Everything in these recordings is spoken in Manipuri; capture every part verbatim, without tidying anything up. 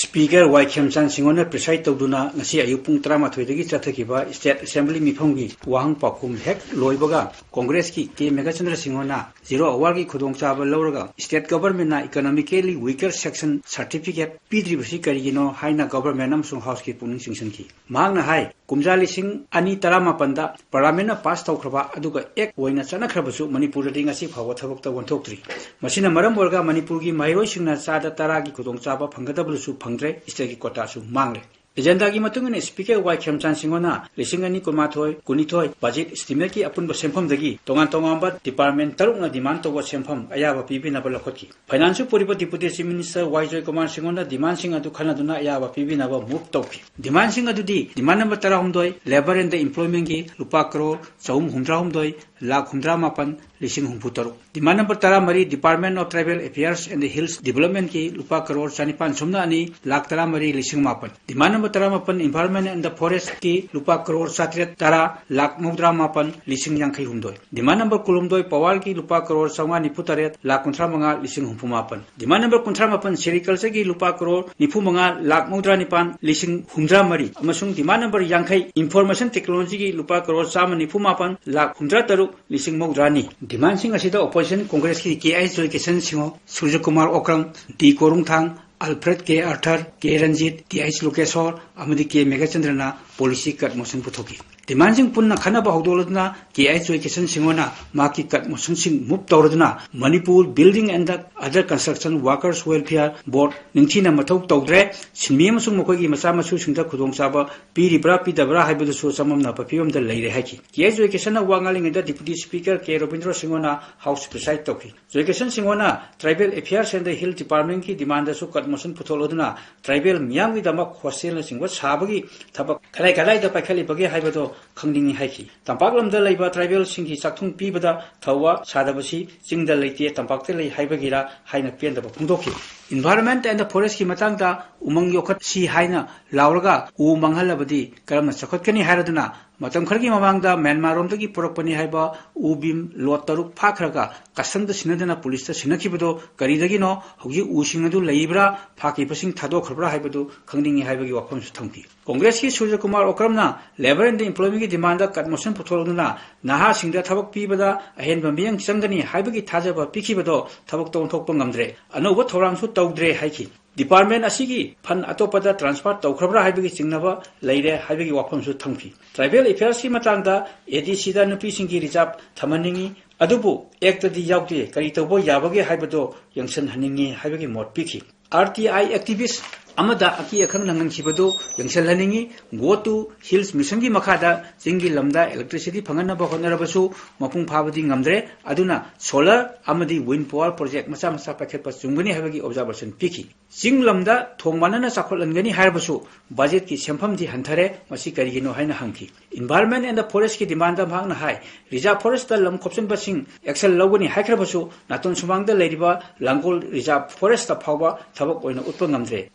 Speaker ꯋꯥꯏ ꯈꯦꯝꯆꯥꯟ ꯁꯤꯡꯍꯣꯅ preside ꯇꯧꯗꯨꯅ ꯉꯁꯤ ꯑꯌꯨꯛ ꯄꯨꯡ ꯇꯔꯥꯃꯥꯊꯣꯏꯗꯒꯤ ꯆꯠꯊꯈꯤꯕ State Assembly ꯃꯤꯐꯝꯒꯤ ꯋꯥꯍꯪ ꯄꯥꯎꯈꯨꯝ ꯍꯦꯛ ꯂꯣꯏꯕꯒ, ꯀꯣꯡꯒ꯭ꯔꯦꯁꯀꯤ ꯀꯦ ꯃꯦꯘꯆꯟꯗ꯭ꯔ ꯁꯤꯡꯍꯣꯅ zero hourꯒꯤ ꯈꯨꯗꯣꯡꯆꯥꯕ ꯂꯧꯔꯒ state governmentꯅ economically weaker section certificate ꯄꯤꯗ꯭ꯔꯤꯕꯁꯤ ꯀꯔꯤꯒꯤꯅꯣ ꯍꯥꯏꯅ government ꯑꯃꯁꯨꯡ Houseꯀꯤ ꯄꯨꯛꯅꯤꯡ ꯆꯤꯡꯁꯤꯟꯈꯤ꯫ ꯃꯍꯥꯛꯅ ꯍꯥꯏ, ꯀꯨꯝꯖꯥ ꯂꯤꯁꯤꯡ ꯑꯅꯤ ꯇꯔꯥꯃꯥꯄꯟꯗ Parliamentꯅ pass ꯇꯧꯈ꯭ꯔꯕ ꯑꯗꯨꯒ act ꯑꯣꯏꯅ ꯆꯠꯅꯈ꯭ꯔꯕꯁꯨ ꯃꯅꯤꯄꯨꯔꯗꯗꯤ ꯉꯁꯤ ꯐꯥꯎꯕ ꯊꯕꯛꯇ ꯑꯣꯟꯊꯣꯛꯇ꯭ꯔꯤ꯫ ꯃꯁꯤꯅ ꯃꯔꯝ ꯑꯣꯏꯔꯒ ꯃꯅꯤꯄꯨꯔꯒꯤ ꯃꯍꯩꯔꯣꯏꯁꯤꯡꯅ ꯆꯥꯗ ꯇꯔꯥꯒꯤ ꯈꯨꯗꯣꯡꯆꯥꯕ ꯐꯪꯒꯗꯕꯗꯨꯁꯨ ꯐꯪꯗ꯭ꯔꯦ, stateꯀꯤ quotaꯁꯨ ꯃꯥꯡꯂꯦ꯫ Agendaꯒꯤ ꯃꯇꯨꯡ ꯏꯟꯅ Speaker ꯋꯥꯏ ꯈꯦꯝꯆꯥꯟ ꯁꯤꯡꯍꯣꯅ ꯂꯤꯁꯤꯡ ꯑꯅꯤ ꯀꯨꯟꯃꯥꯊꯣꯏ ꯀꯨꯟꯅꯤꯊꯣꯏ budget estimateꯀꯤ ꯑꯄꯨꯟꯕ ꯁꯦꯟꯐꯝꯗꯒꯤ ꯇꯣꯉꯥꯟ ꯇꯣꯉꯥꯟꯕ department ꯇꯔꯨꯛꯅ demand ꯇꯧꯕ ꯁꯦꯟꯐꯝ ꯑꯌꯥꯕ ꯄꯤꯕꯤꯅꯕ ꯂꯧꯈꯠꯈꯤ꯫ Financeꯄꯨꯔꯤꯕ Deputy Chief Minister ꯋꯥꯏ ꯖꯣꯏꯀꯨꯃꯥꯔ ꯁꯤꯡꯍꯣꯅ demandꯁꯤꯡ ꯑꯗꯨ ꯈꯟꯅꯗꯨꯅ ꯑꯌꯥꯕ ꯄꯤꯕꯤꯅꯕ move ꯇꯧꯈꯤ꯫ Demandꯁꯤꯡ ꯑꯗꯨꯗꯤ demand number ꯇꯔꯥꯍꯨꯝꯗꯣꯏ, Labour and Employmentꯀꯤ ꯂꯨꯄꯥ ꯀꯔꯣꯔ ꯆꯍꯨꯝ ꯍꯨꯝꯗ꯭ꯔꯥꯍꯨꯝꯗꯣꯏ ꯂꯥꯈ ꯍꯨꯝꯗ꯭ꯔꯥꯃꯥꯄꯟ ꯂꯤꯁꯤꯡ ꯍꯨꯝꯐꯨ ꯇꯔꯨꯛ, Demand number ꯇꯔꯥꯃꯔꯤ, Department of Tribal Affairs and Hills Developmentꯀꯤ ꯂꯨꯄꯥ ꯀꯔꯣꯔ ꯆꯅꯤꯄꯥꯟ ꯁꯨꯞꯅ ꯑꯅꯤ ꯂꯥꯈ ꯇꯔꯥꯃꯔꯤ ꯂꯤꯁꯤꯡ ꯃꯥꯄꯟ, Demand number ꯇꯔꯥꯃꯥꯄꯟ, Environment and the Forestꯀꯤ ꯂꯨꯄꯥ ꯀꯔꯣꯔ ꯆꯥꯇ꯭ꯔꯦꯠ ꯇꯔꯥ ꯂꯥꯈ ꯃꯧꯗ꯭ꯔꯥ ꯃꯥꯄꯟ ꯂꯤꯁꯤꯡ ꯌꯥꯡꯈꯩ ꯍꯨꯝꯗꯣꯏ, Demand number ꯀꯨꯟꯍꯨꯝꯗꯣꯏ, Powerꯒꯤ ꯂꯨꯄꯥ ꯀꯔꯣꯔ ꯆꯥꯝꯃꯉꯥ ꯅꯤꯐꯨ ꯇꯔꯦꯠ ꯂꯥꯈ ꯀꯨꯟꯊ꯭ꯔꯥ ꯃꯉꯥ ꯂꯤꯁꯤꯡ ꯍꯨꯝꯐꯨ ꯃꯥꯄꯟ, Demand number ꯀꯨꯟꯊ꯭ꯔꯥ ꯃꯥꯄꯟ, Sericultureꯒꯤ ꯂꯨꯄꯥ ꯀꯔꯣꯔ ꯅꯤꯐꯨ ꯃꯉꯥ ꯂꯥꯈ ꯃꯧꯗ꯭ꯔꯥ ꯅꯤꯄꯥꯟ ꯂꯤꯁꯤꯡ ꯍꯨꯝꯗ꯭ꯔꯥ ꯃꯔꯤ, ꯑꯃꯁꯨꯡ Demand number ꯌꯥꯡꯈꯩ, Information Technologyꯒꯤ ꯂꯨꯄꯥ ꯀꯔꯣꯔ ꯆꯥꯝꯃ ꯅꯤꯐꯨ ꯃꯥꯄꯟ ꯂꯥꯈ ꯍꯨꯝꯗ꯭ꯔꯥ ꯇꯔꯨꯛ ꯂꯤꯁꯤꯡ ꯃꯧꯗ꯭ꯔꯥꯅꯤ꯫ Demandꯁꯤꯡ ꯑꯁꯤꯗ opposition Congressꯀꯤ ꯀꯦ ꯑꯩꯆ ꯖꯣꯏꯀꯤꯁꯟ ꯁꯤꯡꯍꯣ, ꯁꯨꯔꯖꯀꯨꯃꯥꯔ ꯑꯣꯀ꯭ꯔꯝ, ꯗꯤ ꯀꯣꯔꯨꯡꯊꯥꯡ, Alfred ꯀꯦ ꯑꯥꯔꯊꯔ, ꯀꯦ ꯔꯟꯖꯤꯠ, ꯇꯤ ꯑꯩꯆ ꯂꯣꯀꯦꯁꯣꯔ ꯑꯃꯗꯤ ꯀꯦ ꯃꯦꯘꯆꯟꯗ꯭ꯔꯅ policy cut motion ꯄꯨꯊꯣꯛꯈꯤ꯫ Demandꯁꯤꯡ ꯄꯨꯟꯅ ꯈꯟꯅꯕ ꯍꯧꯗꯣꯛꯂꯗꯨꯅ ꯀꯦ ꯑꯩꯆ ꯖꯣꯏꯀꯤꯁꯟ ꯁꯤꯡꯍꯣꯅ ꯃꯍꯥꯛꯀꯤ cut motionꯁꯤꯡ move ꯇꯧꯔꯗꯨꯅ Manipur Building and the Other Construction Workers Welfare Board ꯅꯤꯡꯊꯤꯅ ꯃꯊꯧ ꯇꯧꯗ꯭ꯔꯦ, ꯁꯤꯟꯃꯤ ꯑꯃꯁꯨꯡ ꯃꯈꯣꯏꯒꯤ ꯃꯆꯥ ꯃꯁꯨꯁꯤꯡꯗ ꯈꯨꯗꯣꯡꯆꯥꯕ ꯄꯤꯔꯤꯕ꯭ꯔꯥ ꯄꯤꯗꯕ꯭ꯔꯥ ꯍꯥꯏꯕꯗꯨꯁꯨ ꯆꯃꯝꯅꯕ ꯐꯤꯕꯝꯗ ꯂꯩꯔꯦ ꯍꯥꯏꯈꯤ꯫ ꯀꯦ ꯑꯩꯆ ꯖꯣꯏꯀꯤꯁꯟꯅ ꯋꯥ ꯉꯥꯡꯂꯤꯉꯩꯗ Deputy Speaker ꯀꯦ ꯔꯣꯕꯤꯟꯗ꯭ꯔꯣ ꯁꯤꯡꯍꯣꯅ House preside ꯇꯧꯈꯤ꯫ ꯖꯣꯏꯀꯤꯁꯟ ꯁꯤꯡꯍꯣꯅ Tribal Affairs and the Hill Departmentꯀꯤ demandꯗꯁꯨ cut motion ꯄꯨꯊꯣꯛꯂꯗꯨꯅ tribal ꯃꯤꯌꯥꯝꯒꯤꯗꯃꯛ hostelꯅꯆꯤꯡꯕ ꯁꯥꯕꯒꯤ ꯊꯕꯛ ꯀꯗꯥꯏ ꯀꯗꯥꯏꯗ ꯄꯥꯏꯈꯠꯂꯤꯕꯒꯦ ꯍꯥꯏꯕꯗꯨ ꯈꯪꯅꯤꯡꯏ ꯍꯥꯏꯈꯤ꯫ ꯇꯝꯄꯥꯛ ꯂꯝꯗ ꯂꯩꯕ tribalꯁꯤꯡꯒꯤ ꯆꯥꯛꯊꯨꯡ ꯄꯤꯕꯗ ꯊꯧꯋꯥ ꯁꯥꯗꯕꯁꯤ ꯆꯤꯡꯗ ꯂꯩꯇꯦ, ꯇꯝꯄꯥꯛꯇ ꯂꯩ ꯍꯥꯏꯕꯒꯤꯔꯥ ꯍꯥꯏꯅ ꯄꯦꯟꯗꯕ ꯐꯣꯡꯗꯣꯛꯈꯤ꯫ Environment and the Forestꯀꯤ ꯃꯇꯥꯡꯗ ꯎꯃꯪ ꯌꯣꯛꯈꯠꯁꯤ ꯍꯥꯏꯅ ꯂꯥꯎꯔꯒ ꯎ ꯃꯥꯡꯍꯜꯂꯕꯗꯤ ꯀꯔꯝꯅ ꯆꯥꯎꯈꯠꯀꯅꯤ ꯍꯥꯏꯔꯗꯨꯅ ꯃꯇꯝ ꯈꯔꯒꯤ ꯃꯃꯥꯡꯗ ꯃ꯭ꯌꯥꯟꯃꯥꯔꯔꯣꯝꯗꯒꯤ ꯄꯨꯔꯛꯄꯅꯤ ꯍꯥꯏꯕ ꯎ ꯕꯤꯝ ꯂꯣꯠ ꯇꯔꯨꯛ ꯐꯥꯈ꯭ꯔꯒ ꯀꯁꯇꯝꯗ ꯁꯤꯟꯅꯗꯅ ꯄꯨꯂꯤꯁꯇ ꯁꯤꯟꯅꯈꯤꯕꯗꯣ ꯀꯔꯤꯗꯒꯤꯅꯣ? ꯍꯧꯖꯤꯛ ꯎꯁꯤꯡ ꯑꯗꯨ ꯂꯩꯕ꯭ꯔꯥ? ꯐꯥꯈꯤꯕꯁꯤꯡ ꯊꯥꯗꯣꯛꯈ꯭ꯔꯕ꯭ꯔꯥ ꯍꯥꯏꯕꯗꯨ ꯈꯪꯅꯤꯡꯏ ꯍꯥꯏꯕꯒꯤ ꯋꯥꯐꯝꯁꯨ ꯊꯝꯈꯤ꯫ ꯀꯣꯡꯒ꯭ꯔꯦꯁꯀꯤ ꯁꯨꯔꯖ ꯀꯨꯃꯥꯔ ꯑꯣꯀ꯭ꯔꯝꯅ ꯂꯦꯕꯔ ꯑꯦꯟ ꯏꯝꯄ꯭ꯂꯣꯏꯃꯦꯟꯒꯤ ꯗꯤꯃꯥꯟꯗ ꯀꯠ ꯃꯣꯁꯟ ꯄꯨꯊꯣꯔꯛꯇꯨꯅ ꯅꯍꯥꯁꯤꯡꯗ ꯊꯕꯛ ꯄꯤꯕꯗ ꯑꯍꯦꯟꯕ ꯃꯤꯠꯌꯦꯡ ꯆꯪꯒꯅꯤ ꯍꯥꯏꯕꯒꯤ ꯊꯥꯖꯕ ꯄꯤꯈꯤꯕꯗꯣ ꯊꯕꯛꯇ ꯑꯣꯟꯊꯣꯛꯄ ꯉꯝꯗ꯭ꯔꯦ, ꯑꯅꯧꯕ ꯊꯧꯔꯥꯡꯁꯨ ꯇꯧꯗ꯭ꯔꯦ ꯍꯥꯏꯈꯤ꯫ ꯗꯤꯄꯥꯔꯠꯃꯦꯟ ꯑꯁꯤꯒꯤ ꯐꯟ ꯑꯇꯣꯞꯄꯗ ꯇ꯭ꯔꯥꯟꯁꯐꯔ ꯇꯧꯈ꯭ꯔꯕ꯭ꯔꯥ ꯍꯥꯏꯕꯒꯤ ꯆꯤꯡꯅꯕ ꯂꯩꯔꯦ ꯍꯥꯏꯕꯒꯤ ꯋꯥꯐꯝꯁꯨ ꯊꯝꯈꯤ꯫ ꯇ꯭ꯔꯥꯏꯕꯦꯜ ꯑꯦꯐꯤꯌꯔꯁꯀꯤ ꯃꯇꯥꯡꯗ ꯑꯦꯗꯤꯁꯤꯗ ꯅꯨꯄꯤꯁꯤꯡꯒꯤ ꯔꯤꯖꯥꯕ ꯊꯝꯍꯟꯅꯤꯡꯏ, ꯑꯗꯨꯕꯨ ꯑꯦꯛꯇꯗꯤ ꯌꯥꯎꯗꯦ, ꯀꯔꯤ ꯇꯧꯕ ꯌꯥꯕꯒꯦ ꯍꯥꯏꯕꯗꯣ ꯌꯦꯡꯁꯤꯟꯍꯟꯅꯤꯡꯏ ꯍꯥꯏꯕꯒꯤ ꯃꯣꯠ ꯄꯤꯈꯤ꯫ ꯑꯥꯔ ꯇꯤ ꯑꯥꯏ ꯑꯦꯛꯇꯤꯚꯤꯁ ꯑꯃꯗ ꯑꯀꯤ ꯑꯈꯪ ꯅꯪꯍꯟꯈꯤꯕꯗꯨ ꯌꯦꯡꯁꯤꯜꯍꯟꯅꯤꯡꯏ꯫ ꯒꯣ ꯇꯨ ꯍꯤꯜꯁ ꯃꯤꯁꯟꯒꯤ ꯃꯈꯥꯗ ꯆꯤꯡꯒꯤ ꯂꯝꯗ ꯏꯂꯦꯛꯇ꯭ꯔꯤꯁꯤꯇꯤ ꯐꯪꯍꯟꯅꯕ ꯍꯣꯠꯅꯔꯕꯁꯨ ꯃꯄꯨꯡ ꯐꯥꯕꯗꯤ ꯉꯝꯗ꯭ꯔꯦ꯫ ꯑꯗꯨꯅ ꯁꯣꯂꯔ ꯑꯃꯗꯤ ꯋꯤꯟ ꯄꯥꯋꯔ ꯄ꯭ꯔꯣꯖꯦꯛ ꯃꯆꯥ ꯃꯆꯥ ꯄꯥꯏꯈꯠꯄ ꯆꯨꯝꯒꯅꯤ ꯍꯥꯏꯕꯒꯤ ꯑꯣꯕꯖꯥꯔꯕꯦꯁꯟ ꯄꯤꯈꯤ꯫ ꯆꯤꯡ ꯂꯝꯗ ꯊꯣꯡ ꯃꯥꯟꯅꯅ ꯆꯥꯎꯈꯠꯍꯟꯒꯅꯤ ꯍꯥꯏꯔꯕꯁꯨ ꯕꯖꯦꯠꯀꯤ ꯁꯦꯟꯐꯝꯗꯤ ꯍꯟꯊꯔꯦ, ꯃꯁꯤ ꯀꯔꯤꯒꯤꯅꯣ ꯍꯥꯏꯅ ꯍꯪꯈꯤ꯫ Environment and Forestꯀꯤ ꯗꯤꯃꯥꯟꯗ ꯃꯍꯥꯛꯅ ꯍꯥꯏ, ꯔꯤꯖꯥꯔꯚ ꯐꯣꯔꯦꯁꯇ ꯂꯝ ꯈꯣꯞꯆꯤꯟꯕꯁꯤꯡ ꯑꯦꯛꯁꯟ ꯂꯧꯒꯅꯤ ꯍꯥꯏꯈ꯭ꯔꯕꯁꯨ ꯅꯥꯇꯣꯟ ꯁꯨꯃꯥꯡꯗ ꯂꯩꯔꯤꯕ ꯂꯥꯡꯒꯣꯜ ꯔꯤꯖꯥꯔꯚ ꯐꯣꯔꯦꯁꯇ ꯐꯥꯎꯕ ꯊꯕꯛ ꯑꯣꯏꯅ ꯎꯠꯄ ꯉꯝꯗ꯭ꯔꯦ꯫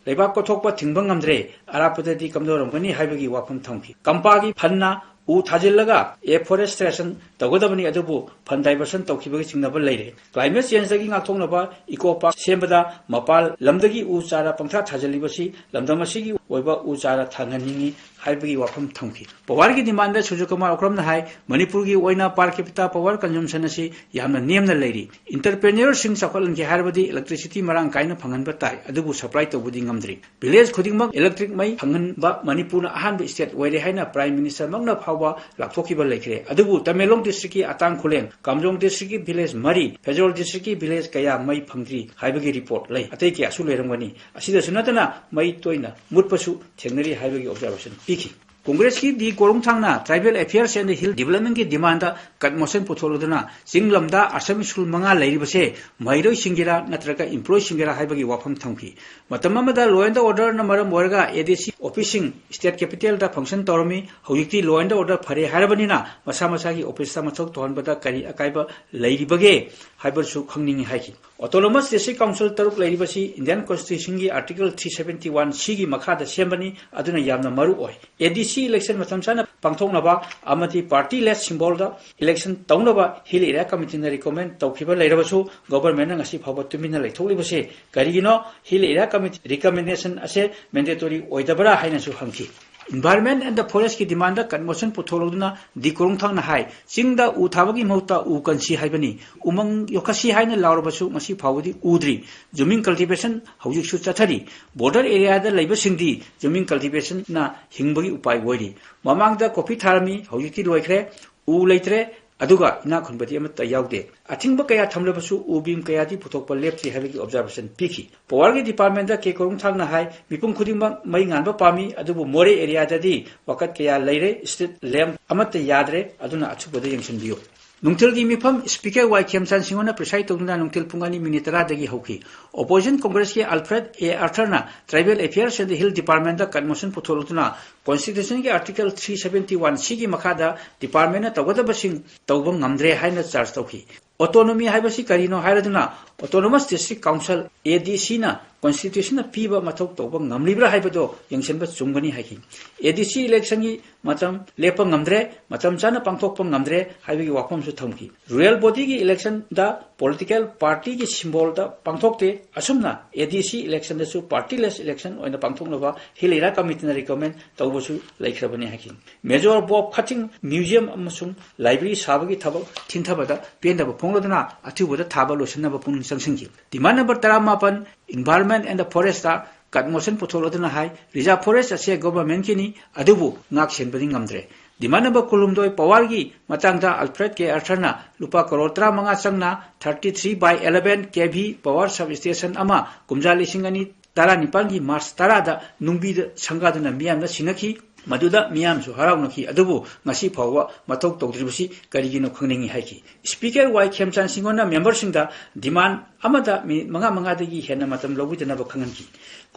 ꯂꯩꯕꯥꯛ ꯀꯣꯠꯊꯣꯛꯄ ꯊꯤꯡꯕ ꯉꯝꯗ꯭ꯔꯦ꯫ ꯑꯔꯥꯞꯄꯗꯗꯤ ꯀꯝꯗꯧꯔꯝꯒꯅꯤ ꯍꯥꯏꯕꯒꯤ ꯋꯥꯐꯝ ꯊꯝꯈꯤ꯫ ꯀꯝꯄꯥꯒꯤ ꯐꯟꯅ ꯎ ꯊꯥꯖꯤꯜꯂꯒ ꯑꯦꯐꯣꯔꯦꯁꯇ꯭ꯔꯦꯁꯟ ꯇꯧꯒꯗꯕꯅꯤ, ꯑꯗꯨꯕꯨ ꯐꯟ ꯗꯥꯏꯚꯔꯁꯟ ꯇꯧꯈꯤꯕꯒꯤ ꯆꯤꯡꯅꯕ ꯂꯩꯔꯦ꯫ ꯀ꯭ꯂꯥꯏꯃꯦꯠ ꯆꯦꯟꯖꯇꯒꯤ ꯉꯥꯛꯊꯣꯛꯅꯕ ꯏꯀꯣ ꯄꯥꯔꯛ ꯁꯦꯝꯕꯗ ꯃꯄꯥꯟ ꯂꯝꯗꯒꯤ ꯎ ꯆꯥꯔꯥ ꯄꯪꯊꯥ ꯊꯥꯖꯤꯜꯂꯤꯕꯁꯤ ꯂꯝꯗꯝ ꯑꯁꯤꯒꯤ ꯑꯣꯏꯕ ꯎ ꯆꯥꯔꯥ ꯊꯥꯡꯍꯟꯅꯤꯡꯏ ꯍꯥꯏꯕꯒꯤ ꯋꯥꯐꯝ ꯊꯝꯈꯤ꯫ ꯄꯥꯋꯔꯒꯤ ꯗꯤꯃꯥꯟꯗ ꯁꯨꯔꯖꯀꯨꯃꯥꯔ ꯑꯣꯀ꯭ꯔꯝꯅ ꯍꯥꯏ, ꯃꯅꯤꯄꯨꯔꯒꯤ ꯑꯣꯏꯅ per capita power consumption ꯑꯁꯤ ꯌꯥꯝꯅ ꯅꯦꯝꯅ ꯂꯩꯔꯤ꯫ Entrepreneurꯁꯤꯡ ꯆꯥꯎꯈꯠꯍꯟꯒꯦ ꯍꯥꯏꯔꯕꯗꯤ ꯏꯂꯦꯛꯇ꯭ꯔꯤꯁꯤꯇꯤ ꯃꯔꯥꯡ ꯀꯥꯏꯅ ꯐꯪꯍꯟꯕ ꯇꯥꯏ, ꯑꯗꯨꯕꯨ ꯁꯄ꯭ꯂꯥꯏ ꯇꯧꯕꯗꯤ ꯉꯝꯗ꯭ꯔꯤ꯫ ꯚꯤꯂꯦꯖ ꯈꯨꯗꯤꯡꯃꯛ ꯏꯂꯦꯛꯇ꯭ꯔꯤꯛ ꯃꯩ ꯐꯪꯍꯟꯕ ꯃꯅꯤꯄꯨꯔꯅ ꯑꯍꯥꯟꯕ ꯁ꯭ꯇꯦꯠ ꯑꯣꯏꯔꯦ ꯍꯥꯏꯅ ꯄ꯭ꯔꯥꯏꯝ ꯃꯤꯅꯤꯁꯇꯔꯃꯛꯅ ꯐꯥꯎꯕ ꯂꯥꯎꯊꯣꯛꯈꯤꯕ ꯂꯩꯈ꯭ꯔꯦ꯫ ꯑꯗꯨꯕꯨ ꯇꯃꯦꯡꯂꯣꯡ ꯗꯤꯁꯇ꯭ꯔꯤꯛꯀꯤ ꯑꯇꯥꯡ ꯈꯨꯂꯦꯟ, ꯀꯥꯝꯖꯣꯡ ꯗꯤꯁꯇ꯭ꯔꯤꯛꯀꯤ ꯚꯤꯂꯦꯖ ꯃꯔꯤ, ꯐꯦꯖꯣꯜ ꯗꯤꯁꯇ꯭ꯔꯤꯛꯀꯤ ꯚꯤꯂꯦꯖ ꯀꯌꯥ ꯃꯩ ꯐꯪꯗ꯭ꯔꯤ ꯍꯥꯏꯕꯒꯤ ꯔꯤꯄꯣꯔꯠ ꯂꯩ꯫ ꯑꯇꯩ ꯀꯌꯥꯁꯨ ꯂꯩꯔꯝꯒꯅꯤ꯫ ꯑꯁꯤꯗꯁꯨ ꯅꯠꯇꯅ ꯃꯩ ꯇꯣꯏꯅ ꯃꯨꯠꯄꯁꯨ ꯊꯦꯡꯅꯔꯤ ꯍꯥꯏꯕꯒꯤ ꯑꯣꯕꯖꯥꯔꯕꯦꯁꯟ ꯄꯤꯈꯤ꯫ ꯀꯣꯡꯒ꯭ꯔꯦꯁꯀꯤ ꯗꯤ ꯀꯣꯔꯨꯡꯊꯥꯡꯅ Tribal Affairs and Hill Developmentꯀꯤ ꯗꯤꯃꯥꯟꯗ ꯀꯠ ꯃꯣꯁꯟ ꯄꯨꯊꯣꯛꯂꯗꯨꯅ ꯆꯤꯡ ꯂꯝꯗ ꯑꯥꯁꯥꯃꯤ ꯁ꯭ꯀꯨꯜ ꯃꯉꯥ ꯂꯩꯔꯤꯕꯁꯦ ꯃꯍꯩꯔꯣꯏꯁꯤꯡꯒꯤꯔꯥ ꯅꯠꯇ꯭ꯔꯒ ꯏꯝꯄ꯭ꯂꯣꯏꯁꯤꯡꯒꯤꯔꯥ ꯍꯥꯏꯕꯒꯤ ꯋꯥꯐꯝ ꯊꯝꯈꯤ꯫ ꯃꯇꯝ ꯑꯃꯗ law and orderꯅ ꯃꯔꯝ ꯑꯣꯏꯔꯒ ꯑꯦꯗꯤꯁꯤ ꯑꯣꯐꯤꯁꯁꯤꯡ ꯁ꯭ꯇꯦꯠ ꯀꯦꯄꯤꯇꯦꯜꯗ ꯐꯪꯁꯟ ꯇꯧꯔꯝꯃꯤ꯫ ꯍꯧꯖꯤꯛꯇꯤ law and order ꯐꯔꯦ ꯍꯥꯏꯔꯕꯅꯤꯅ ꯃꯁꯥ ꯃꯁꯥꯒꯤ ꯑꯣꯐꯤꯁꯇ ꯃꯊꯧ ꯇꯧꯍꯟꯕꯗ ꯀꯔꯤ ꯑꯀꯥꯏꯕ ꯂꯩꯔꯤꯕꯒꯦ ꯍꯥꯏꯕꯁꯨ ꯈꯪꯅꯤꯡꯏ ꯍꯥꯏꯈꯤ꯫ Autonomous District Council ꯇꯔꯨꯛ ꯂꯩꯔꯤꯕꯁꯤ Indian Constitutionꯒꯤ Article three seventy one Cꯒꯤ ꯃꯈꯥꯗ ꯁꯦꯝꯕꯅꯤ, ꯑꯗꯨꯅ ꯌꯥꯝꯅ ꯃꯔꯨ ꯑꯣꯏ꯫ ꯑꯦꯗꯤꯁꯤ ꯏꯂꯦꯛꯁꯟ ꯃꯇꯝ ꯆꯥꯅ ꯄꯥꯡꯊꯣꯛꯅꯕ ꯑꯃꯗꯤ party less symbol ꯗ election ꯇꯧꯅꯕ Hill Area Committee ꯅ recommend ꯇꯧꯈꯤꯕ ꯂꯩꯔꯕꯁꯨ, government ꯅ ꯉꯁꯤ ꯐꯥꯎꯕ ꯇꯨꯃꯤꯟꯅ ꯂꯩꯊꯣꯛꯂꯤꯕꯁꯦ ꯀꯔꯤꯒꯤꯅꯣ? Hill Area Committee recommendation ꯑꯁꯦ mandatory ꯑꯣꯏꯗꯕ꯭ꯔꯥ ꯍꯥꯏꯅꯁꯨ ꯍꯪꯈꯤ꯫ Environment and the Forest ꯀꯤ demand ꯗ cut motion ꯄꯨꯊꯣꯛꯂꯗꯨꯅ ꯗꯤ ꯀꯣꯔꯣꯡꯊꯥꯡꯅ ꯍꯥꯏ, ꯆꯤꯡꯗ ꯎ ꯊꯥꯕꯒꯤ ꯃꯍꯨꯠꯇ ꯎ ꯀꯟꯁꯤ ꯍꯥꯏꯕꯅꯤ, ꯎꯃꯪ ꯌꯣꯛꯈꯠꯁꯤ ꯍꯥꯏꯅ ꯂꯥꯎꯔꯕꯁꯨ ꯉꯁꯤ ꯐꯥꯎꯕꯗꯤ ꯎꯗ꯭ꯔꯤ꯫ Zooming cultivation ꯍꯧꯖꯤꯛꯁꯨ ꯆꯠꯊꯔꯤ꯫ Border area ꯗ ꯂꯩꯕꯁꯤꯡꯗꯤ zooming cultivation ꯅ ꯍꯤꯡꯕꯒꯤ ꯎꯄꯥꯏ ꯑꯣꯏꯔꯤ꯫ ꯃꯃꯥꯡꯗ coffee ꯊꯥꯔꯝꯃꯤ, ꯍꯧꯖꯤꯛꯇꯤ ꯂꯣꯏꯈ꯭ꯔꯦ꯫ ꯎ ꯂꯩꯇ꯭ꯔꯦ, ꯑꯗꯨꯒ ꯏꯅꯥꯛ ꯈꯨꯟꯕꯗꯤ ꯑꯃꯠꯇ ꯌꯥꯎꯗꯦ꯫ ꯑꯊꯤꯡꯕ ꯀꯌꯥ ꯊꯝꯂꯕꯁꯨ ꯎ ꯕꯤꯝ ꯀꯌꯥꯗꯤ ꯄꯨꯊꯣꯛꯄ ꯂꯦꯞꯇ꯭ꯔꯤ ꯍꯥꯏꯕꯒꯤ observation ꯄꯤꯈꯤ꯫ Power ꯒꯤ department ꯗ ꯀꯦ ꯀꯣꯔꯨꯝꯊꯥꯡꯅ ꯍꯥꯏ, ꯃꯤꯄꯨꯝ ꯈꯨꯗꯤꯡꯃꯛ ꯃꯩ ꯉꯥꯟꯕ ꯄꯥꯝꯃꯤ, ꯑꯗꯨꯕꯨ ꯃꯣꯔꯦ area ꯗꯗꯤ ꯋꯥꯀꯠ ꯀꯌꯥ ꯂꯩꯔꯦ, street lamp ꯑꯃꯠꯇ ꯌꯥꯗ꯭ꯔꯦ, ꯑꯗꯨꯅ ꯑꯊꯨꯕꯗ ꯌꯦꯡꯁꯤꯟꯕꯤꯌꯨ꯫ ꯅꯨꯡꯊꯤꯜꯒꯤ ꯃꯤꯐꯝ꯫ Speaker ꯋꯥꯏ ꯈꯦꯝꯆꯥꯟ ꯁꯤꯡꯍꯣꯟꯅ preside ꯇꯧꯗꯨꯅ ꯅꯨꯡꯊꯤꯜ ꯄꯨꯡ ꯑꯅꯤ minute ꯇꯔꯥꯗꯒꯤ ꯍꯧꯈꯤ꯫ Opposition Congress ꯀꯤ Alfred A Arthur ꯅ Tribal Affairs and Hill Department the cut motion ꯄꯨꯊꯣꯛꯂꯗꯨꯅ Constitution ꯒꯤ Article three seventy one C ꯒꯤ ꯃꯈꯥꯗ department ꯅ ꯇꯧꯒꯗꯕꯁꯤꯡ ꯇꯧꯕ ꯉꯝꯗ꯭ꯔꯦ ꯍꯥꯏꯅ charge ꯇꯧꯈꯤ꯫ Autonomy ꯍꯥꯏꯕꯁꯤ ꯀꯔꯤꯅꯣ ꯍꯥꯏꯔꯗꯨꯅ, Autonomous District Council, A D C ꯅ Constitution ꯅ ꯄꯤꯕ ꯃꯊꯧ ꯇꯧꯕ ꯉꯝꯂꯤꯕ꯭ꯔꯥ ꯍꯥꯏꯕꯗꯣ ꯌꯦꯡꯁꯤꯟꯕ ꯆꯨꯝꯒꯅꯤ ꯍꯥꯏꯈꯤ꯫ A D C election ꯒꯤ ꯃꯇꯝ ꯂꯦꯞꯄ ꯉꯝꯗ꯭ꯔꯦ, ꯃꯇꯝ ꯆꯥꯅ ꯄꯥꯡꯊꯣꯛꯄ ꯉꯝꯗ꯭ꯔꯦ ꯍꯥꯏꯕꯒꯤ ꯋꯥꯐꯝꯁꯨ ꯊꯝꯈꯤ꯫ Rural body ꯒꯤ election ꯗ political party ꯒꯤ symbol ꯗ ꯄꯥꯡꯊꯣꯛꯇꯦ, ꯑꯁꯨꯝꯅ A D C election ꯗꯁꯨ party less election ꯑꯣꯏꯅ ꯄꯥꯡꯊꯣꯛꯅꯕ Hill Area Committee ꯅ recommend ꯇꯧꯕꯁꯨ ꯂꯩꯈ꯭ꯔꯕꯅꯤ ꯍꯥꯏꯈꯤ꯫ Major ꯕꯣꯕ ꯈꯊꯤꯡ museum ꯑꯃꯁꯨꯡ library ꯁꯥꯕꯒꯤ ꯊꯕꯛ ꯊꯤꯟꯊꯕꯗ ꯄꯦꯟꯗꯕ ꯐꯣꯡꯂꯗꯨꯅ ꯑꯊꯨꯕꯗ ꯊꯥꯕ ꯂꯣꯏꯁꯤꯟꯅꯕ ꯄꯨꯛꯅꯤꯡ ꯆꯪꯁꯤꯟꯈꯤ꯫ Demand number ꯇꯔꯥꯃꯥꯄꯟ, Environment and the Forest ꯇ cut motion ꯄꯨꯊꯣꯛꯂꯗꯨꯅ ꯍꯥꯏ, reserve forest ꯑꯁꯦ government ꯀꯤꯅꯤ, ꯑꯗꯨꯕꯨ ꯉꯥꯛ ꯁꯦꯟꯕꯗꯤ ꯉꯝꯗ꯭ꯔꯦ꯫ Demand number ꯀꯨꯟꯍꯨꯝꯗꯣꯏ, power ꯒꯤ ꯃꯇꯥꯡꯗ Alfred K Arthur ꯅ ꯂꯨꯄꯥ ꯀꯔꯣꯔ ꯇꯔꯥꯃꯉꯥ ꯆꯪꯅ thirty three by eleven K V power substation ꯑꯃ ꯀꯨꯝꯖꯥ ꯂꯤꯁꯤꯡ ꯑꯅꯤ ꯇꯔꯥꯅꯤꯄꯥꯟꯒꯤ March ꯇꯔꯥꯗ ꯅꯨꯡꯕꯤꯗ ꯁꯪꯒꯥꯗꯨꯅ ꯃꯤꯌꯥꯝꯅ ꯁꯤꯟꯅꯈꯤ꯫ ꯃꯗꯨꯗ ꯃꯤꯌꯥꯝꯁꯨ ꯍꯔꯥꯎꯅꯈꯤ, ꯑꯗꯨꯕꯨ ꯉꯁꯤ ꯐꯥꯎꯕ ꯃꯊꯧ ꯇꯧꯗ꯭ꯔꯤꯕꯁꯤ ꯀꯔꯤꯒꯤꯅꯣ ꯈꯪꯅꯤꯡꯏ ꯍꯥꯏꯈꯤ꯫ Speaker ꯋꯥꯏ ꯈꯦꯝꯆꯥꯟ ꯁꯤꯡꯍꯣꯟꯅ member ꯁꯤꯡꯗ demand ꯑꯃꯗ minute ꯃꯉꯥ ꯃꯉꯥꯗꯒꯤ ꯍꯦꯟꯅ ꯃꯇꯝ ꯂꯧꯕꯤꯗꯅꯕ ꯈꯪꯍꯟꯈꯤ꯫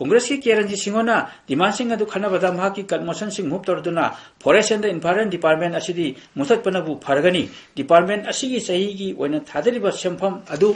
ꯀꯣꯡꯒ꯭ꯔꯦꯁꯀꯤ ꯀꯦ ꯔꯟꯖꯤꯠ ꯁꯤꯡꯍꯣꯅ ꯗꯤꯃꯥꯟꯁꯤꯡ ꯑꯗꯨ ꯈꯟꯅꯕꯗ ꯃꯍꯥꯛꯀꯤ ꯀꯟꯃꯣꯁꯟꯁꯤꯡ move ꯇꯧꯔꯗꯨꯅ Forest and Environment Department ꯑꯁꯤꯗꯤ ꯃꯨꯊꯠꯄꯅꯕꯨ ꯐꯔꯒꯅꯤ꯫ ꯗꯤꯄꯥꯔꯠꯃꯦꯟ ꯑꯁꯤꯒꯤ ꯆꯍꯤꯒꯤ ꯑꯣꯏꯅ ꯊꯥꯗꯔꯤꯕ ꯁꯦꯟꯐꯝ ꯑꯗꯨ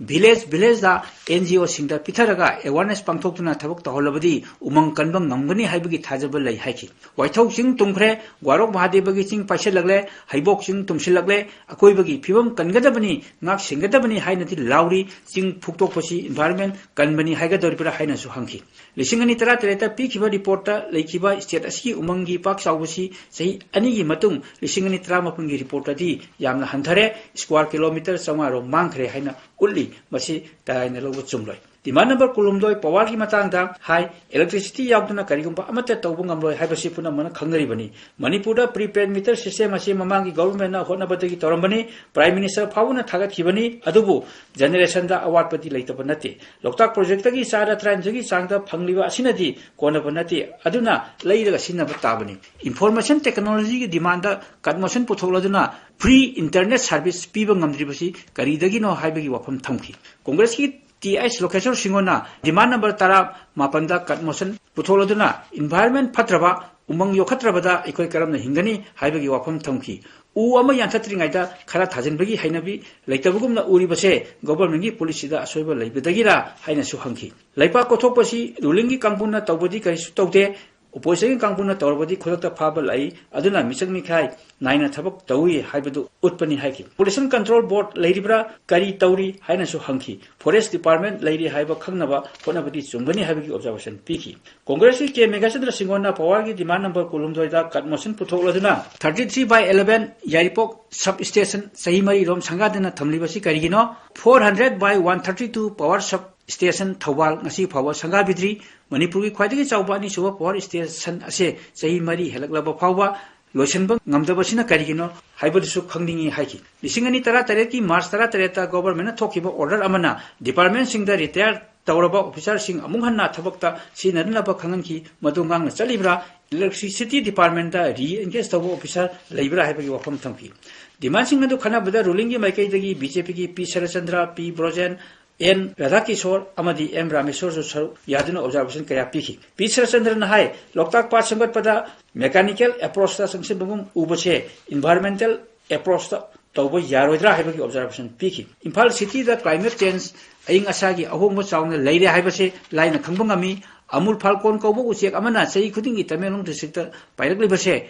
ꯚꯤꯂꯦꯖ ꯚꯤꯂꯦꯖꯇ ꯑꯦꯟ ꯖꯤ ꯑꯣꯁꯤꯡꯗ ꯄꯤꯊꯔꯒ ꯑꯦꯋꯥꯔꯅꯦꯁ ꯄꯥꯡꯊꯣꯛꯇꯨꯅ ꯊꯕꯛ ꯇꯧꯍꯜꯂꯕꯗꯤ ꯎꯃꯪ ꯀꯟꯕ ꯉꯝꯒꯅꯤ ꯍꯥꯏꯕꯒꯤ ꯊꯥꯖꯕ ꯂꯩ ꯍꯥꯏꯈꯤ꯫ ꯋꯥꯏꯊꯧ ꯆꯤꯡ ꯇꯨꯝꯈ꯭ꯔꯦ, ꯒ꯭ꯋꯥꯔꯣꯛ ꯃꯍꯥꯗꯦꯕꯒꯤ ꯆꯤꯡ ꯄꯥꯏꯁꯤꯜꯂꯛꯂꯦ, ꯍꯩꯕꯣꯛ ꯆꯤꯡ ꯇꯨꯝꯁꯤꯜꯂꯛꯂꯦ, ꯑꯀꯣꯏꯕꯒꯤ ꯐꯤꯕꯝ ꯀꯟꯒꯗꯕꯅꯤ, ꯉꯥꯛ ꯁꯦꯟꯒꯗꯕꯅꯤ ꯍꯥꯏꯅꯗꯤ ꯂꯥꯎꯔꯤ꯫ ꯆꯤꯡ ꯐꯨꯛꯇꯣꯛꯄꯁꯤ ꯏꯟꯚꯥꯏꯔꯟꯃꯦꯟ ꯀꯟꯕꯅꯤ ꯍꯥꯏꯒꯗꯧꯔꯤꯕ꯭ꯔꯥ ꯍꯥꯏꯅꯁꯨ ꯍꯪꯈꯤ꯫ ꯂꯤꯁꯤꯡ ꯑꯅꯤ ꯇꯔꯥꯇꯔꯦꯠꯇ ꯄꯤꯈꯤꯕ ꯔꯤꯄꯣꯔꯠꯇ ꯂꯩꯈꯤꯕ ꯁ꯭ꯇꯦꯠ ꯑꯁꯤꯒꯤ ꯎꯃꯪꯒꯤ ꯄꯥꯛ ꯆꯥꯎꯕꯁꯤ ꯆꯍꯤ ꯑꯅꯤꯒꯤ ꯃꯇꯨꯡ ꯂꯤꯁꯤꯡ ꯑꯅꯤ ꯇꯔꯥꯃꯥꯄꯟꯒꯤ ꯔꯤꯄꯣꯔꯠꯇꯗꯤ ꯌꯥꯝꯅ ꯍꯟꯊꯔꯦ, ꯁ꯭ꯀ꯭ꯋꯥꯔ ꯀꯤꯂꯣꯃꯤꯇꯔ ꯆꯥꯝꯃꯉꯥ ꯔꯣꯝ ꯃꯥꯡꯈ꯭ꯔꯦ ꯍꯥꯏꯅ ꯎꯠꯂꯤ꯫ ꯃꯁꯤ ꯇꯔꯥꯏꯅ ꯂꯧꯕ ꯆꯨꯝꯂꯣꯏ꯫ ꯗꯤꯃꯥꯟ ꯅꯝꯕꯔ ꯀꯨꯟꯍꯨꯝꯗꯣꯏ ꯄꯋꯥꯔꯒꯤ ꯃꯇꯥꯡꯗ ꯍꯥꯏ, electricity ꯌꯥꯎꯗꯅ ꯀꯔꯤꯒꯨꯝꯕ ꯑꯃꯠꯇ ꯇꯧꯕ ꯉꯝꯂꯣꯏ ꯍꯥꯏꯕꯁꯤ ꯄꯨꯝꯅꯃꯛꯅ ꯈꯪꯅꯔꯤꯕꯅꯤ꯫ ꯃꯅꯤꯄꯨꯔꯗ prepaid meter system ꯑꯁꯤ ꯃꯃꯥꯡꯒꯤ ꯒꯣꯚꯔꯟꯃꯦꯟꯠꯅ ꯍꯣꯠꯅꯕꯗꯒꯤ ꯇꯧꯔꯝꯕꯅꯤ, ꯄ꯭ꯔꯥꯏꯝ ꯃꯤꯅꯤꯁꯇꯔ ꯐꯥꯎꯕꯅ ꯊꯥꯒꯠꯈꯤꯕꯅꯤ, ꯑꯗꯨꯕꯨ ꯖꯦꯅꯦꯔꯦꯁꯟꯗ ꯑꯋꯥꯠꯄꯗꯤ ꯂꯩꯇꯕ ꯅꯠꯇꯦ꯫ ꯂꯣꯛꯇꯥꯛ ꯄ꯭ꯔꯣꯖꯦꯛꯇꯒꯤ ꯆꯥꯗ ꯇꯔꯥꯅꯤꯊꯣꯏꯒꯤ ꯆꯥꯡꯗ ꯐꯪꯂꯤꯕ ꯑꯁꯤꯅꯗꯤ ꯀꯣꯟꯅꯕ ꯅꯠꯇꯦ, ꯑꯗꯨꯅ ꯂꯩꯔꯒ ꯁꯤꯖꯤꯟꯅꯕ ꯇꯥꯕꯅꯤ꯫ ꯏꯟꯐꯣꯔꯃꯦꯁꯟ ꯇꯦꯛꯅꯣꯂꯣꯖꯤꯒꯤ ꯗꯤꯃꯥꯟꯗ ꯀꯟꯃꯣꯁꯟ ꯄꯨꯊꯣꯛꯂꯗꯨꯅ free internet service ꯄꯤꯕ ꯉꯝꯗ꯭ꯔꯤꯕꯁꯤ ꯀꯔꯤꯗꯒꯤꯅꯣ ꯍꯥꯏꯕꯒꯤ ꯋꯥꯐꯝ ꯊꯝꯈꯤ꯫ ꯀꯣꯡꯒ꯭ꯔꯦꯁꯀꯤ ꯇꯤ ꯑꯩꯆ ꯂꯣꯀꯦꯁꯣꯔ ꯁꯤꯡꯍꯣꯅ ꯗꯤꯃꯥꯟ ꯅꯝꯕꯔ ꯇꯔꯥ ꯃꯥꯄꯟꯗ ꯀꯟꯃꯣꯁꯟ ꯄꯨꯊꯣꯛꯂꯗꯨꯅ ꯏꯟꯚꯥꯏꯔꯟꯃꯦꯟꯠ ꯐꯠꯇ꯭ꯔꯕ, ꯎꯃꯪ ꯌꯣꯛꯈꯠꯇ꯭ꯔꯕꯗ ꯑꯩꯈꯣꯏ ꯀꯔꯝꯅ ꯍꯤꯡꯒꯅꯤ ꯍꯥꯏꯕꯒꯤ ꯋꯥꯐꯝ ꯊꯝꯈꯤ꯫ ꯎ ꯑꯃ ꯌꯥꯟꯊꯠꯇ꯭ꯔꯤꯉꯩꯗ ꯈꯔ ꯊꯥꯖꯤꯟꯕꯒꯤ ꯍꯩꯅꯕꯤ ꯂꯩꯇꯕꯒꯨꯝꯅ ꯎꯔꯤꯕꯁꯦ ꯒꯣꯚꯔꯟꯃꯦꯟꯠꯀꯤ ꯄꯣꯂꯤꯁꯤꯗ ꯑꯁꯣꯏꯕ ꯂꯩꯕꯗꯒꯤꯔꯥ ꯍꯥꯏꯅꯁꯨ ꯍꯪꯈꯤ꯫ ꯂꯩꯄꯥꯛ ꯀꯣꯠꯊꯣꯛꯄꯁꯤ ꯔꯨꯂꯤꯡꯒꯤ ꯀꯥꯡꯕꯨꯅ ꯇꯧꯕꯗꯤ ꯀꯔꯤꯁꯨ ꯇꯧꯗꯦ, ꯑꯣꯄꯣꯖꯤꯁꯟꯒꯤ ꯀꯥꯡꯕꯨꯅ ꯇꯧꯔꯕꯗꯤ ꯈꯨꯗꯛꯇ ꯐꯥꯕ ꯂꯥꯛꯏ, ꯑꯗꯨꯅ ꯃꯤꯆꯪ ꯃꯤꯈꯥꯏ ꯅꯥꯏꯅ ꯊꯕꯛ ꯇꯧꯏ ꯍꯥꯏꯕꯗꯨ ꯎꯠꯄꯅꯤ ꯍꯥꯏꯈꯤ꯫ Pollution Control Board ꯂꯩꯔꯤꯕ꯭ꯔꯥ, ꯀꯔꯤ ꯇꯧꯔꯤ ꯍꯥꯏꯅꯁꯨ ꯍꯪꯈꯤ꯫ Forest Department ꯂꯩꯔꯤ ꯍꯥꯏꯕ ꯈꯪꯅꯕ ꯍꯣꯠꯅꯕꯗꯤ ꯆꯨꯝꯒꯅꯤ ꯍꯥꯏꯕꯒꯤ observation ꯄꯤꯈꯤ꯫ ꯀꯣꯡꯒ꯭ꯔꯦꯁꯀꯤ ꯀꯦ ꯃꯦꯘꯥꯆꯟꯗ꯭ꯔ ꯁꯤꯡꯍꯣꯟꯅ ꯄꯋꯥꯔꯒꯤ ꯗꯤꯃꯥꯟ ꯅꯝꯕꯔ ꯀꯨꯟꯍꯨꯝꯗꯣꯏꯗ ꯀꯟꯃꯣꯁꯟ ꯄꯨꯊꯣꯛꯂꯗꯨꯅ thirty three by eleven ꯌꯥꯏꯔꯤꯄꯣꯛ sub station ꯆꯍꯤ ꯃꯔꯤꯔꯣꯝ ꯁꯪꯒꯥꯗꯅ ꯊꯝꯂꯤꯕꯁꯤ ꯀꯔꯤꯒꯤꯅꯣ? Four hundred by one thirty two power sub station Thoubal ꯉꯁꯤ ꯐꯥꯎꯕ ꯁꯪꯒꯥꯕꯤꯗ꯭ꯔꯤ꯫ ꯃꯅꯤꯄꯨꯔꯒꯤ ꯈ꯭ꯋꯥꯏꯗꯒꯤ ꯆꯥꯎꯕ ꯑꯅꯤꯁꯨꯕ power station ꯑꯁꯦ ꯆꯍꯤ ꯃꯔꯤ ꯍꯦꯜꯂꯛꯂꯕ ꯐꯥꯎꯕ ꯂꯣꯏꯁꯤꯟꯕ ꯉꯝꯗꯕꯁꯤꯅ ꯀꯔꯤꯒꯤꯅꯣ ꯍꯥꯏꯕꯗꯨꯁꯨ ꯈꯪꯅꯤꯡꯏ ꯍꯥꯏꯈꯤ꯫ ꯂꯤꯁꯤꯡ ꯑꯅꯤ ꯇꯔꯥꯇꯔꯦꯠꯀꯤ ꯃꯥꯔꯆ ꯇꯔꯥꯇꯔꯦꯠꯇ ꯒꯣꯚꯔꯟꯃꯦꯟꯠꯅ ꯊꯣꯛꯈꯤꯕ order ꯑꯃꯅ ꯗꯤꯄꯥꯔꯠꯃꯦꯟꯠꯁꯤꯡꯗ ꯔꯤꯇꯥꯌꯔ ꯇꯧꯔꯕ ꯑꯣꯐꯤꯁꯥꯔꯁꯤꯡ ꯑꯃꯨꯛ ꯍꯟꯅ ꯊꯕꯛꯇ ꯁꯤꯖꯤꯟꯅꯅꯕ ꯈꯪꯍꯟꯈꯤ꯫ ꯃꯗꯨ ꯉꯥꯛꯅ ꯆꯠꯂꯤꯕ꯭ꯔꯥ? Electricity Departmentꯇ re-engage ꯇꯧꯕ ꯑꯣꯐꯤꯁꯥꯔ ꯂꯩꯕ꯭ꯔꯥ ꯍꯥꯏꯕꯒꯤ ꯋꯥꯐꯝ ꯊꯝꯈꯤ꯫ ꯗꯤꯃꯥꯟꯁꯤꯡ ꯑꯗꯨ ꯈꯟꯅꯕꯗ ꯔꯨꯂꯤꯡꯒꯤ ꯃꯥꯏꯀꯩꯗꯒꯤ ꯕꯤ ꯖꯦ ꯄꯤꯒꯤ ꯄꯤ ꯁꯔꯠꯆꯟꯗ꯭ꯔ, ꯄꯤ ꯕ꯭ꯔꯣꯖꯦꯟ, ꯑꯦꯟ ꯔꯥꯙꯥꯀꯤꯁꯣꯔ ꯑꯃꯗꯤ ꯑꯦꯝ ꯔꯥꯃꯦꯁꯣꯔꯁꯨ ꯁꯔꯨꯛ ꯌꯥꯗꯨꯅ observation ꯀꯌꯥ ꯄꯤꯈꯤ꯫ ꯄꯤ ꯁꯔꯠꯆꯟꯗ꯭ꯔꯅ ꯍꯥꯏ, ꯂꯣꯛꯇꯥꯛ ꯄꯥꯠ ꯁꯦꯝꯒꯠꯄꯗ mechanical approachꯇ ꯆꯪꯁꯤꯟꯕꯒꯨꯝ ꯎꯕꯁꯦ environmental approachꯇ ꯇꯧꯕ ꯌꯥꯔꯣꯏꯗ꯭ꯔꯥ ꯍꯥꯏꯕꯒꯤ observation ꯄꯤꯈꯤ꯫ ꯏꯝꯐꯥꯜ cityꯗ climate change, ꯑꯏꯪ ꯑꯁꯥꯒꯤ ꯑꯍꯣꯡꯕ ꯆꯥꯎꯅ ꯂꯩꯔꯦ ꯍꯥꯏꯕꯁꯤ ꯂꯥꯏꯅ ꯈꯪꯕ ꯉꯝꯃꯤ꯫ ꯑꯃꯨꯜ ꯐꯥꯜꯀꯣꯟ ꯀꯧꯕ ꯎꯆꯦꯛ ꯑꯃꯅ ꯆꯍꯤ ꯈꯨꯗꯤꯡꯒꯤ ꯇꯃꯦꯡꯂꯣꯡ districtꯇ ꯄꯥꯏꯔꯛꯂꯤꯕꯁꯦ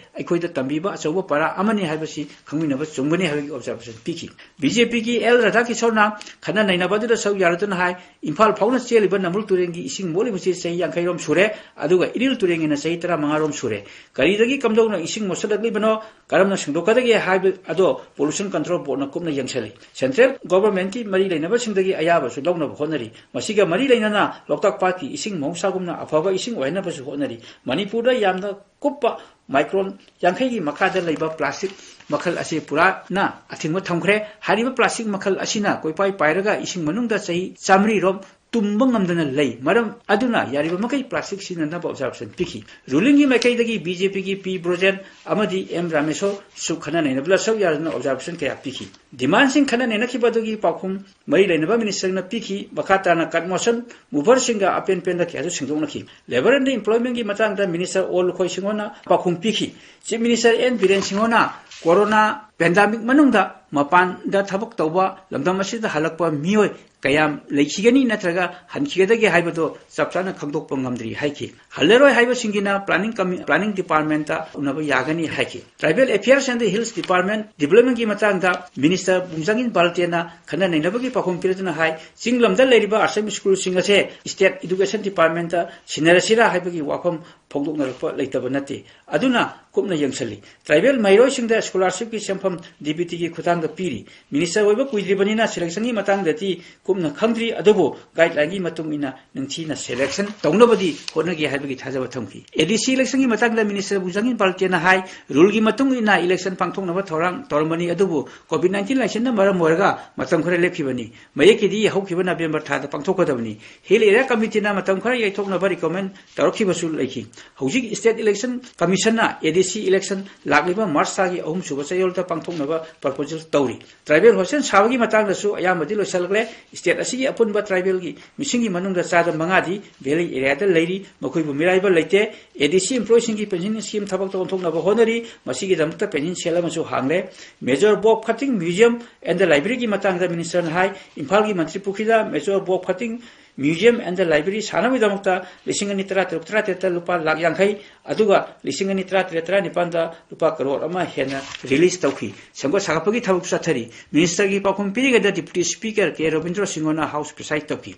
ꯑꯩꯈꯣꯏꯗ ꯇꯝꯕꯤꯕ ꯑꯆꯧꯕ ꯄꯔꯥ ꯑꯃꯅꯤ ꯍꯥꯏꯕꯁꯤ ꯈꯪꯃꯤꯟꯅꯕ ꯆꯨꯝꯒꯅꯤ ꯍꯥꯏꯕꯒꯤ observation ꯄꯤꯈꯤ꯫ ꯕꯤ ꯖꯦ ꯄꯤꯒꯤ ꯑꯦꯜ ꯔꯥꯙꯥꯀꯤꯁꯣꯔꯅ ꯈꯟꯅ ꯅꯩꯅꯕ ꯑꯗꯨꯗ ꯁꯔꯨꯛ ꯌꯥꯔꯗꯨꯅ ꯍꯥꯏ, ꯏꯝꯐꯥꯜ ꯐꯥꯎꯅ ꯆꯦꯜꯂꯤꯕ ꯅꯝꯕꯨꯜ ꯇꯨꯔꯦꯜꯒꯤ ꯏꯁꯤꯡ ꯃꯣꯠꯂꯤꯕꯁꯤ ꯆꯍꯤ ꯌꯥꯡꯈꯩ ꯔꯣꯝ ꯁꯨꯔꯦ, ꯑꯗꯨꯒ ꯏꯔꯤꯜ ꯇꯨꯔꯦꯜꯒꯤꯅ ꯆꯍꯤ ꯇꯔꯥꯃꯉꯥ ꯔꯣꯝ ꯁꯨꯔꯦ꯫ ꯀꯔꯤꯗꯒꯤ ꯀꯝꯗꯧꯅ ꯏꯁꯤꯡ ꯃꯣꯠꯁꯤꯜꯂꯛꯂꯤꯕꯅꯣ, ꯀꯔꯝꯅ ꯁꯦꯡꯗꯣꯛꯀꯗꯒꯦ ꯍꯥꯏꯕ ꯑꯗꯣ Pollution Control Boardꯅ ꯀꯨꯞꯅ ꯌꯦꯡꯁꯤꯜꯂꯤ꯫ Central Governmentꯀꯤ ꯃꯔꯤ ꯂꯩꯅꯕꯁꯤꯡꯗꯒꯤ ꯑꯌꯥꯕꯁꯨ ꯂꯧꯅꯕ ꯍꯣꯠꯅꯔꯤ꯫ ꯃꯁꯤꯒ ꯃꯔꯤ ꯂꯩꯅꯅ ꯂꯣꯛꯇꯥꯛ ꯄꯥꯠꯀꯤ ꯏꯁꯤꯡ ꯃꯍꯧꯁꯥꯒꯨꯝꯅ ꯑꯐꯕ ꯏꯁꯤꯡ ꯑꯣꯏꯍꯟꯅꯕꯁꯨ ꯍꯣꯠꯅꯔꯤ꯫ ꯃꯅꯤꯄꯨꯔꯗ ꯌꯥꯝꯅ ꯀꯨꯞꯄ micron ꯌꯥꯡꯈꯩꯒꯤ ꯃꯈꯥꯗ ꯂꯩꯕ plastic ꯃꯈꯜ ꯑꯁꯤ ꯄꯨꯔꯥꯅ ꯑꯊꯤꯡꯕ ꯊꯝꯈ꯭ꯔꯦ꯫ ꯍꯥꯏꯔꯤꯕ plastic ꯃꯈꯜ ꯑꯁꯤꯅ ꯀꯣꯏꯄꯥꯏ ꯄꯥꯏꯔꯒ ꯏꯁꯤꯡ ꯃꯅꯨꯡꯗ ꯆꯍꯤ ꯆꯥꯃꯔꯤ ꯔꯣꯝ ꯇꯨꯝꯕ ꯉꯝꯗꯅ ꯂꯩ꯫ ꯃꯔꯝ ꯑꯗꯨꯅ ꯌꯥꯔꯤꯕ ꯃꯈꯩ plastic ꯁꯤꯖꯤꯟꯅꯅꯕ observation ꯄꯤꯈꯤ꯫ Rulingꯒꯤ ꯃꯥꯏꯀꯩꯗꯒꯤ ꯕꯤ ꯖꯦ ꯄꯤꯒꯤ ꯄꯤ ꯕ꯭ꯔꯣꯖꯦꯟ ꯑꯃꯗꯤ ꯑꯦꯝ ꯔꯥꯃꯦꯁꯣꯔꯁꯨ ꯈꯟꯅ ꯅꯩꯅꯕꯗ ꯁꯔꯨꯛ ꯌꯥꯗꯨꯅ observation ꯀꯌꯥ ꯄꯤꯈꯤ꯫ Demandꯁꯤꯡ ꯈꯟꯅ ꯅꯩꯅꯈꯤꯕ ꯑꯗꯨꯒꯤ ꯄꯥꯎꯈꯨꯝ ꯃꯔꯤ ꯂꯩꯅꯕ ministerꯅ ꯄꯤꯈꯤ꯫ ꯃꯈꯥ ꯇꯥꯅ ꯀꯠꯃꯣꯁꯟ ꯃꯨꯚꯔꯁꯤꯡꯒ ꯑꯄꯦꯟ ꯄꯦꯟꯗ ꯀꯌꯥꯁꯨ ꯁꯦꯡꯗꯣꯛꯅꯈꯤ꯫ Labour and Employmentꯀꯤ ꯃꯇꯥꯡꯗ minister ꯑꯣ ꯂꯨꯈꯣꯏ ꯁꯤꯡꯍꯣꯅ ꯄꯥꯎꯈꯨꯝ ꯄꯤꯈꯤ꯫ Chief Minister ꯑꯦꯟ ꯕꯤꯔꯦꯟ ꯁꯤꯡꯍꯣꯅ corona pandemic ꯃꯅꯨꯡꯗ ꯃꯄꯥꯟꯗ ꯊꯕꯛ ꯇꯧꯕ ꯂꯝꯗꯝ ꯑꯁꯤꯗ ꯍꯜꯂꯛꯄ ꯃꯤꯑꯣꯏ ꯀꯌꯥꯝ ꯂꯩꯈꯤꯒꯅꯤ ꯅꯠꯇ꯭ꯔꯒ ꯍꯟꯈꯤꯒꯗꯒꯦ ꯍꯥꯏꯕꯗꯨ ꯆꯞ ꯆꯥꯅ ꯈꯪꯗꯣꯛꯄ ꯉꯝꯗ꯭ꯔꯤ ꯍꯥꯏꯈꯤ꯫ ꯍꯜꯂꯔꯣꯏ ꯍꯥꯏꯕꯁꯤꯡꯒꯤꯅ planning commi-, planning departmentꯇ ꯎꯅꯕ ꯌꯥꯒꯅꯤ ꯍꯥꯏꯈꯤ꯫ Tribal Affairs and Hills Department Developmentꯀꯤ ꯃꯇꯥꯡꯗ minister ꯕꯨꯡꯖꯥꯡꯒꯤꯟ ꯕꯥꯜꯇꯦꯅ ꯈꯟꯅ ꯅꯩꯅꯕꯒꯤ ꯄꯥꯎꯈꯨꯝ ꯄꯤꯔꯗꯨꯅ ꯍꯥꯏ, ꯆꯤꯡ ꯂꯝꯗ ꯂꯩꯔꯤꯕ ꯑꯥꯁ꯭ꯔꯝ ꯁ꯭ꯀꯨꯜꯁꯤꯡ ꯑꯁꯦ state education departmentꯇ ꯁꯤꯟꯅꯔꯁꯤꯔꯥ ꯍꯥꯏꯕꯒꯤ ꯋꯥꯐꯝ ꯐꯣꯡꯗꯣꯛꯅꯔꯛꯄ ꯂꯩꯇꯕ ꯅꯠꯇꯦ꯫ ꯑꯗꯨꯅ ꯀꯨꯞꯅ ꯌꯦꯡꯁꯤꯜꯂꯤ꯫ Tribal ꯃꯍꯩꯔꯣꯏꯁꯤꯡꯗ scholarshipꯀꯤ ꯁꯦꯟꯐꯝ ꯗꯤ ꯕꯤ ꯇꯤꯒꯤ ꯈꯨꯠꯊꯥꯡꯗ ꯄꯤꯔꯤ꯫ Minister ꯑꯣꯏꯕ ꯀꯨꯏꯗ꯭ꯔꯤꯕꯅꯤꯅ selectionꯒꯤ ꯃꯇꯥꯡꯗꯗꯤ ꯀꯨꯞꯅ ꯈꯪꯗ꯭ꯔꯤ, ꯑꯗꯨꯕꯨ guidelineꯒꯤ ꯃꯇꯨꯡ ꯏꯟꯅ ꯅꯤꯡꯊꯤꯅ selection ꯇꯧꯅꯕꯗꯤ ꯍꯣꯠꯅꯒꯦ ꯍꯥꯏꯕꯒꯤ ꯊꯥꯖꯕ ꯊꯝꯈꯤ꯫ ꯑꯦ ꯗꯤ ꯁꯤ electionꯒꯤ ꯃꯇꯥꯡꯗ minister ꯕꯨꯡꯖꯥꯡꯒꯤꯟ ꯕꯥꯜꯇꯦꯅ ꯍꯥꯏ, ruleꯒꯤ ꯃꯇꯨꯡ ꯏꯟꯅ election ꯄꯥꯡꯊꯣꯛꯅꯕ ꯊꯧꯔꯥꯡ ꯇꯧꯔꯝꯕꯅꯤ, ꯑꯗꯨꯕꯨ COVID nineteen ꯂꯥꯏꯆꯠꯅ ꯃꯔꯝ ꯑꯣꯏꯔꯒ ꯃꯇꯝ ꯈꯔ ꯂꯦꯞꯈꯤꯕꯅꯤ꯫ ꯃꯌꯦꯛꯀꯤꯗꯤ ꯍꯧꯈꯤꯕ November ꯊꯥꯗ ꯄꯥꯡꯊꯣꯛꯀꯗꯕꯅꯤ꯫ Hill Area Committeeꯅ ꯃꯇꯝ ꯈꯔ ꯌꯩꯊꯣꯛꯅꯕ recommend ꯇꯧꯔꯛꯈꯤꯕꯁꯨ ꯂꯩꯈꯤ꯫ ꯍꯧꯖꯤꯛ State Election Commissionꯅ ꯑꯦ ꯗꯤ ꯁꯤ election ꯂꯥꯛꯂꯤꯕ March ꯊꯥꯒꯤ ꯑꯍꯨꯝꯁꯨꯕ ꯆꯌꯣꯜꯗ ꯊꯣꯛꯅꯕ proposal ꯇꯧꯔꯤ꯫ Tribal hostel ꯁꯥꯕꯒꯤ ꯃꯇꯥꯡꯗꯁꯨ ꯑꯌꯥꯝꯕꯗꯤ ꯂꯣꯏꯁꯤꯜꯂꯛꯂꯦ꯫ State ꯑꯁꯤꯒꯤ ꯑꯄꯨꯟꯕ tribalꯒꯤ ꯃꯤꯁꯤꯡꯒꯤ ꯃꯅꯨꯡꯗ ꯆꯥꯗ ꯃꯉꯥꯗꯤ valley areaꯗ ꯂꯩꯔꯤ꯫ ꯃꯈꯣꯏꯕꯨ ꯃꯤꯔꯥꯏꯕ ꯂꯩꯇꯦ꯫ ADC employeeꯁꯤꯡꯒꯤ pension scheme ꯊꯕꯛꯇ ꯑꯣꯟꯊꯣꯛꯅꯕ ꯍꯣꯠꯅꯔꯤ꯫ ꯃꯁꯤꯒꯤꯗꯃꯛꯇ pension cell ꯑꯃꯁꯨ ꯍꯥꯡꯂꯦ꯫ Major Bob Khating Museum and the Libraryꯒꯤ ꯃꯇꯥꯡꯗ ministerꯅ ꯍꯥꯏ, ꯏꯝꯐꯥꯜꯒꯤ ꯃꯟꯇ꯭ꯔꯤ ꯄꯨꯈ꯭ꯔꯤꯗ Major Bob Khating Museum and the Library ꯁꯥꯅꯕꯒꯤꯗꯃꯛꯇ ꯂꯤꯁꯤꯡ ꯑꯅꯤ ꯇꯔꯥ ꯇꯔꯨꯛ ꯇꯔꯥ ꯇꯔꯦꯠꯇ ꯂꯨꯄꯥ ꯂꯥꯈ ꯌꯥꯡꯈꯩ, ꯑꯗꯨꯒ ꯂꯤꯁꯤꯡ ꯑꯅꯤ ꯇꯔꯥ ꯇꯔꯦꯠ ꯇꯔꯥ ꯅꯤꯄꯥꯟꯗ ꯂꯨꯄꯥ ꯀꯔꯣꯔ ꯑꯃ ꯍꯦꯟꯅ release ꯇꯧꯈꯤ꯫ ꯁꯦꯝꯒꯠ ꯁꯥꯒꯠꯄꯒꯤ ꯊꯕꯛ ꯆꯠꯊꯔꯤ꯫ ministerꯒꯤ ꯄꯥꯎꯈꯨꯝ ꯄꯤꯔꯤꯉꯩꯗ Deputy Speaker ꯀꯦ ꯔꯕꯤꯟꯗ꯭ꯔꯣ ꯁꯤꯡꯍꯅ House preside ꯇꯧꯈꯤ꯫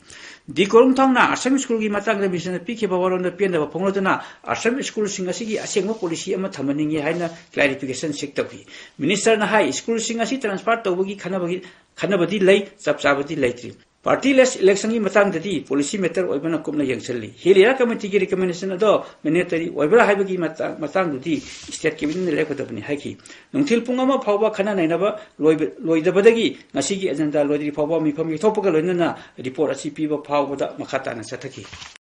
ꯗꯤ ꯀꯣꯔꯨꯡꯊꯥꯡꯅ ꯑꯁꯥꯝ schoolꯒꯤ ꯃꯇꯥꯡꯗ ministerꯅ ꯄꯤꯈꯤꯕ ꯋꯥꯔꯣꯜꯗ ꯄꯦꯟꯗꯕ ꯐꯣꯡꯂꯗꯨꯅ ꯑꯁꯥꯝ schoolꯁꯤꯡ ꯑꯁꯤꯒꯤ ꯑꯁꯦꯡꯕ policy ꯑꯃ ꯊꯝꯍꯟꯅꯤꯡꯏ ꯍꯥꯏꯅ clarification seek ꯇꯧꯈꯤ꯫ ministerꯅ ꯍꯥꯏ, schoolꯁꯤꯡ ꯑꯁꯤ transfer ꯇꯧꯕꯒꯤ ꯈꯟꯅꯕꯒꯤ, ꯈꯟꯅꯕꯗꯤ ꯂꯩ, ꯆꯞ ꯆꯥꯕꯗꯤ ꯂꯩꯇ꯭ꯔꯤ꯫ Partyless electionꯒꯤ ꯃꯇꯥꯡꯗꯗꯤ policy matter ꯑꯣꯏꯕꯅ ꯀꯨꯞꯅ ꯌꯦꯡꯁꯤꯜꯂꯤ꯫ Hill Area Committeeꯒꯤ recommendation ꯑꯗꯣ mandatory ꯑꯣꯏꯕ꯭ꯔꯥ ꯍꯥꯏꯕꯒꯤ ꯃꯇꯥꯡ, ꯃꯇꯥꯡꯗꯨꯗꯤ state cabinetꯅ ꯂꯦꯞꯀꯗꯕꯅꯤ ꯍꯥꯏꯈꯤ꯫ ꯅꯨꯡꯊꯤꯜ ꯄꯨꯡ ꯑꯃ ꯐꯥꯎꯕ ꯈꯟꯅ ꯅꯩꯅꯕ ꯂꯣꯏꯕ, ꯂꯣꯏꯗꯕꯗꯒꯤ ꯉꯁꯤꯒꯤ agenda ꯂꯣꯏꯗ꯭ꯔꯤ ꯐꯥꯎꯕ ꯃꯤꯐꯝ ꯌꯩꯊꯣꯛꯄꯒ ꯂꯣꯏꯅꯅ report ꯑꯁꯤ ꯄꯤꯕ ꯐꯥꯎꯕꯗ ꯃꯈꯥ ꯇꯥꯅ ꯆꯠꯊꯈꯤ꯫